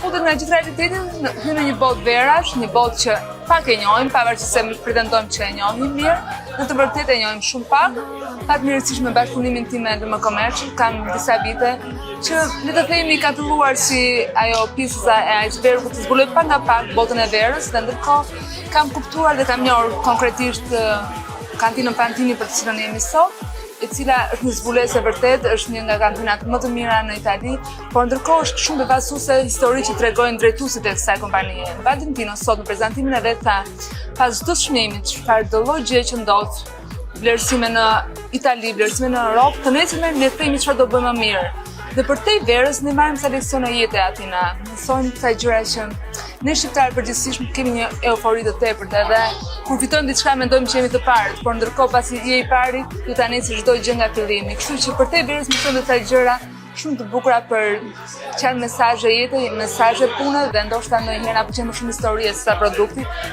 shkëputet nga gjithë realiteti, hyn në një botë verash, një botë që pak e njohim, pavarësisht se pretendojmë që e njohim mirë, në të vërtetë e njohim shumë pak. Fatmirësisht, me bashkëpunimin tim me LM Commercial kam disa vite që, le të themi, ka filluar si ajo pjesëza e icebergut të zbuloj pak nga pak botën e verës dhe ndërkohë kam kuptuar dhe kam njohur konkretisht kantinën Pantini, për të cilën jemi sot, e cila është një zbulesë e vërtetë, është një nga kantinat më të mira në Itali, por ndërkohë është shumë befasuese histori që tregojnë drejtuesit e kësaj kompanie. Valentino sot në prezantimin e vet tha, pas çdo çmimi, çfarë do lloj gjë që ndodh, vlerësime në Itali, vlerësime në Europë, të nesërmen ne themi çfarë do bëjmë më mirë. Dhe përtej verës ne marrim ca leksione jete aty, na mësojnë ca gjëra që ne shqiptarët përgjithsisht kemi një eufori të tepërt edhe kur fitojmë diçka mendojmë që jemi të parët, por ndërkohë, pasi je i pari, duhet ta nisësh çdo gjë nga fillimi. Kështu që përtej verës mësojmë ca gjëra shumë të bukura për qarë mesazhe jete, mesazhe pune dhe ndoshta ndonjëherë na pëlqen më shumë historia se sa produkti.